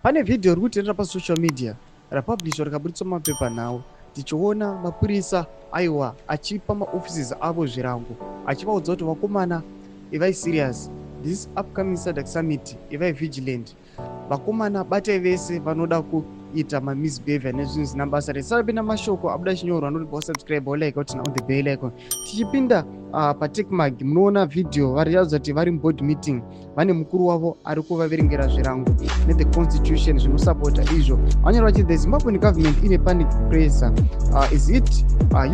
Pane vhidhiyo riri kutenderera pasocial media rapublishwa rikaburitswa mumapepanhau tichiona mapurisa aiwa achipa maoffices avo zvirango achivaudza kuti vakomana ivai serious this upcoming SADC summit, ivai vigilant vakomana, batai vese vanoda kuita mamisbehavior nezvinhu zvisina basa. Risarapinda mashoko abuda chinyorwa anoti wasubscribe, walike, turn on the bell icon. Tichipinda paTechmag munoona vhidhiyo variratidza kuti vari muboard meeting, vane mukuru wavo ari kuvaverengera zvirango nethe constitution zvinosapota izvo. Vanyora vachiti the Zimbabwean government in a panic pressure is it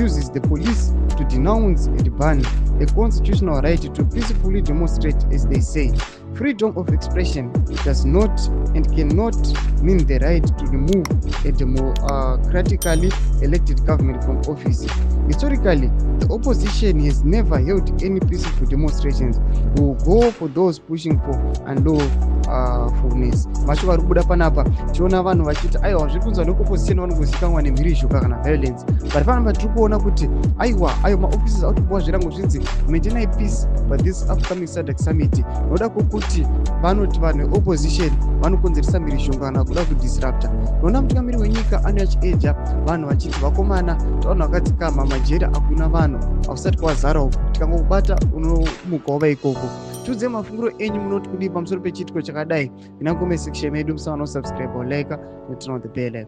uses the police to denounce and ban a constitutional right to peacefully demonstrate. As they say, freedom of expression does not and cannot mean the right to remove a democratically elected government from office. Historically, the opposition has never held any peaceful demonstrations. We will go for those pushing for unlawfulness. Mashoko ari kubuda panapa, tiona vanhu vachiti aiwa, zviri kunzwa nekuopposition vanongozikanwa nemhirizhoka kana violence, but panapa tiri kuona kuti aiwa, ayo maoffices autopuwa zvirango zvinzi maintainai peace by this upcoming SADC summit, noda kwokuti vanoti vanhu veopposition vanokonzeresa mhirizhonga kana kuda kudisrupta. Noona mutungamiri wenyika anouya achieja vanhu vachiti vakomana, tavanhu vakadzikama, majeri hakuna vanhu, hakusati kwazara uku, tikangokubata unomuka wava ikoko. Tiudze mafungiro enyu, munoti kudii pamusoro pechiitiko chakadai? Ina comment section medu. Musawana kusubscribe, like, neturn on the bell icon.